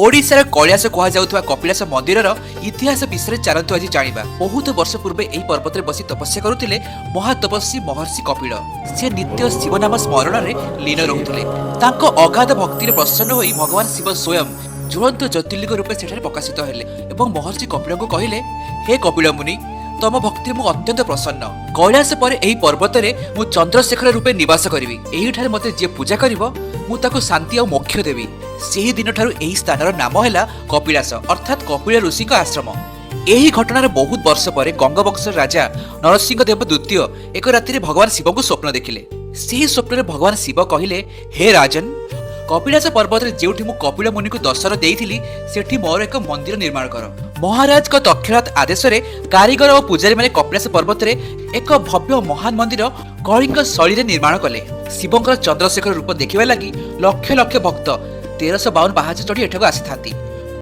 ଓଡ଼ିଶାର କୈଳାସ କୁହାଯାଉଥିବା କପିଳାସ ମନ୍ଦିରର ଇତିହାସ ବିଷୟରେ ଚାଲନ୍ତୁ ଆଜି ଜାଣିବା। ବହୁତ ବର୍ଷ ପୂର୍ବେ ଏହି ପର୍ବତରେ ବସି ତପସ୍ୟା କରୁଥିଲେ ମହାତପସ୍ୱୀ ମହର୍ଷି କପିଳ। ସେ ନିତ୍ୟ ଶିବନାମ ସ୍ମରଣରେ ଲୀନ ରହୁଥିଲେ। ତାଙ୍କ ଅଗାଧ ଭକ୍ତିରେ ପ୍ରସନ୍ନ ହୋଇ ଭଗବାନ ଶିବ ସ୍ୱୟଂ ଜ୍ୱଳନ୍ତ ଜ୍ୟୋତିର୍ଲିଙ୍ଗ ରୂପେ ସେଠାରେ ପ୍ରକାଶିତ ହେଲେ ଏବଂ ମହର୍ଷି କପିଳଙ୍କୁ କହିଲେ, ହେ କପିଳ ମୁନି, ତମ ଭକ୍ତିରେ ମୁଁ ଅତ୍ୟନ୍ତ ପ୍ରସନ୍ନ। କୈଳାସ ପରେ ଏହି ପର୍ବତରେ ମୁଁ ଚନ୍ଦ୍ରଶେଖର ରୂପେ ନିବାସ କରିବି। ଏହିଠାରେ ମୋତେ ଯିଏ ପୂଜା କରିବ, ମୁଁ ତାକୁ ଶାନ୍ତି ଆଉ ମୋକ୍ଷ ଦେବି। ସେହି ଦିନଠାରୁ ଏହି ସ୍ଥାନର ନାମ ହେଲା କପିଳାସ, ଅର୍ଥାତ୍ କପିଳ ଋଷିଙ୍କ ଆଶ୍ରମ। ଏହି ଘଟଣାର ବହୁତ ବର୍ଷ ପରେ ଗଙ୍ଗବଂଶର ରାଜା ନରସିଂହ ଦେବ ଦ୍ୱିତୀୟ ଏକ ରାତିରେ ଭଗବାନ ଶିବଙ୍କୁ ସ୍ୱପ୍ନ ଦେଖିଲେ। ସେହି ସ୍ୱପ୍ନରେ ଭଗବାନ ଶିବ କହିଲେ, ହେ ରାଜନ, କପିଳାସ ପର୍ବତରେ ଯେଉଁଠି ମୁଁ କପିଳ ମୁନିକୁ ଦର୍ଶନ ଦେଇଥିଲି, ସେଠି ମୋର ଏକ ମନ୍ଦିର ନିର୍ମାଣ କର। ମହାରାଜଙ୍କ ତତ୍କ୍ଷଣାତ୍ ଆଦେଶରେ କାରିଗର ଓ ପୂଜାରୀମାନେ କପିଳାସ ପର୍ବତରେ ଏକ ଭବ୍ୟ ମହାନ ମନ୍ଦିର କଳିଙ୍ଗ ଶୈଳୀରେ ନିର୍ମାଣ କଲେ। ଶିବଙ୍କର ଚନ୍ଦ୍ରଶେଖର ରୂପ ଦେଖିବା ଲାଗି ଲକ୍ଷ ଲକ୍ଷ ଭକ୍ତ 1352 ପାହାଚ ଚଢ଼ି ଏଠାକୁ ଆସିଥାନ୍ତି।